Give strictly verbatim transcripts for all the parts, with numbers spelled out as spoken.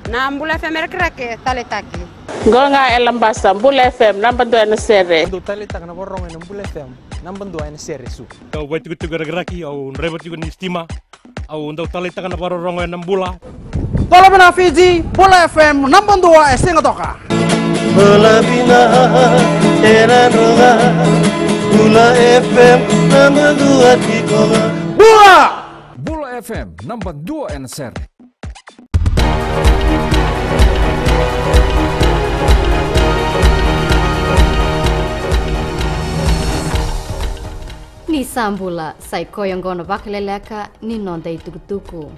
Na Bula F M e Rakiraki e taleitaki. Qo ga e Labasa, Bula F M, naba dua ena sere. Dou taleitaka na vakarorogo ena Bula F M, naba dua ena sere, Suva. Au vaitikotiko e Rakiraki, au draiva tiko ni sitima. Au dau taleitaka na vakarorogo ena Bula. Bula vinaka Fiji, Bula F M, naba dua e Sigatoka. Bula vinaka e Nadroga, Bula F M, naba dua tiko ga. Bula! Bula F M, naba dua ena sere. Ni sa bula, sa i koya oqo na vakaleleka ni noda itukutuku.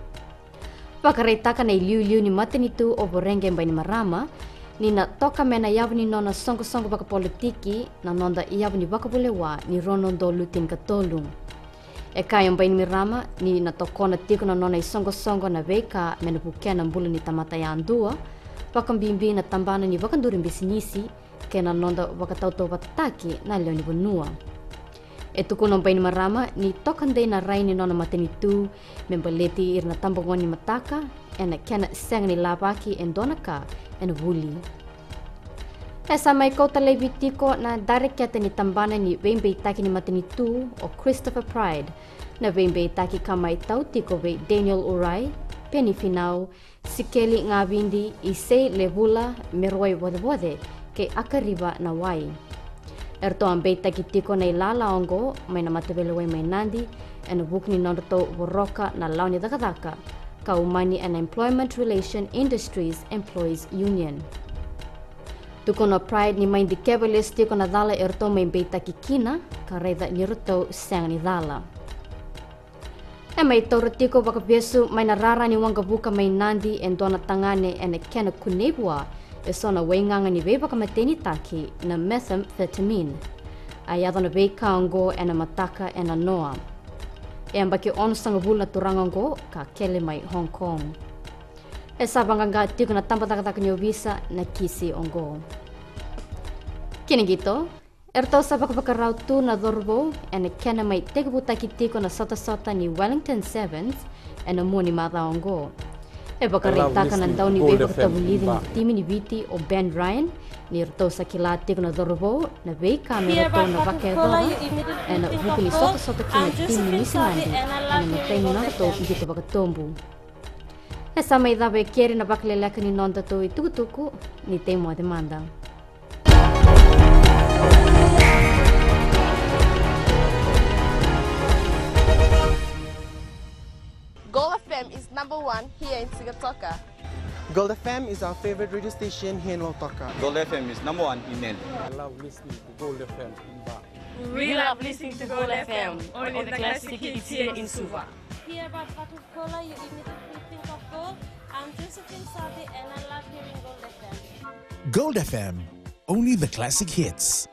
Vakaraitaka na iliuliu ni matanitu o Voreqe Bainimarama ni na toka mai na yavu ni nona soqosoqo vakapolitiki na noda yavu ni vakavulewa ni rua na udolu tinikatolu. E kaya o Bainimarama ni na tokona tiko na nona isoqosoqo na veika me na vukea na bula ni tamata yadua, vakabibi na tabana ni vakaduri bisinisi kei na noda vakatautauvatataki na lewe ni vanua. E tukuna o Bainimarama ni toka dei na rai ni nona matanitu me baleti ira na tabagone ni mataka ena kena sega ni lavaki e dua na ka ena vuli. E sa mai kauta laivi tiko na dareketa ni tabana ni veibeitaki ni matanitu o Christopher Pride, na veibeitaki ka mai tau tiko vei Daniel Urai, Penny Finau, Sikeli Gavidi, Isei Levula, Meruai Vocevoce kei Akariva Nawai. Eratou a beitaki tiko na ilala oqo mai na mataveilawa mai Nadi ena vuku ni nodratou voroka na lawa ni cakacaka ka umani ena Employment Relation Industries Employees Union. Tukuna o Pride ni mai dikeva lesu tiko na cala eratou mai beitaki kina ka raica ni ratou sega ni cala. E mai taura tiko vakavesu mai na rara ni waqavuka mai Nadi e dua na tagane ena kena kunei vua e so na waigaga ni veivakamatenitaki na methamphetamine. A yaco na veika oqo ena mataka ena noa. E yabaki onosagavulu na turaga oqo ka kele mai Hong Kong. E sa vaqaqa tiko na tabacakacaka ni ovisa na kisi oqo. Kina qito, eratou sa vakavakarau tu na cauravou ena kena mai tekivutaki tiko na sotasota ni Wellington Sevens ena mua ni macawa oqo. E vakaraitaka na dau ni veivakatavulici ni timi ni Viti o Ben Ryan ni ratou sa kila tiko na cauravou na veika me ratou na vakayacora ena vuku ni sotasota kei na timi ni Niusiladi ena matai ni nodratou qito vakatobu. E sa mai cava e keri na vakaleleka ni nodatou itukutuku, ni tei moce mada. Gold F M is number one here in Sigatoka. Gold F M is our favorite radio station here in Lautoka. Gold F M is number one in Nadi. I love listening to Gold F M in Ba. We love listening to Gold F M, only the classic hits here in Suva. Hear about Vatukoula, you immediately think of gold. I'm Josephine Sabi and I love hearing Gold F M. Gold F M, only the classic hits.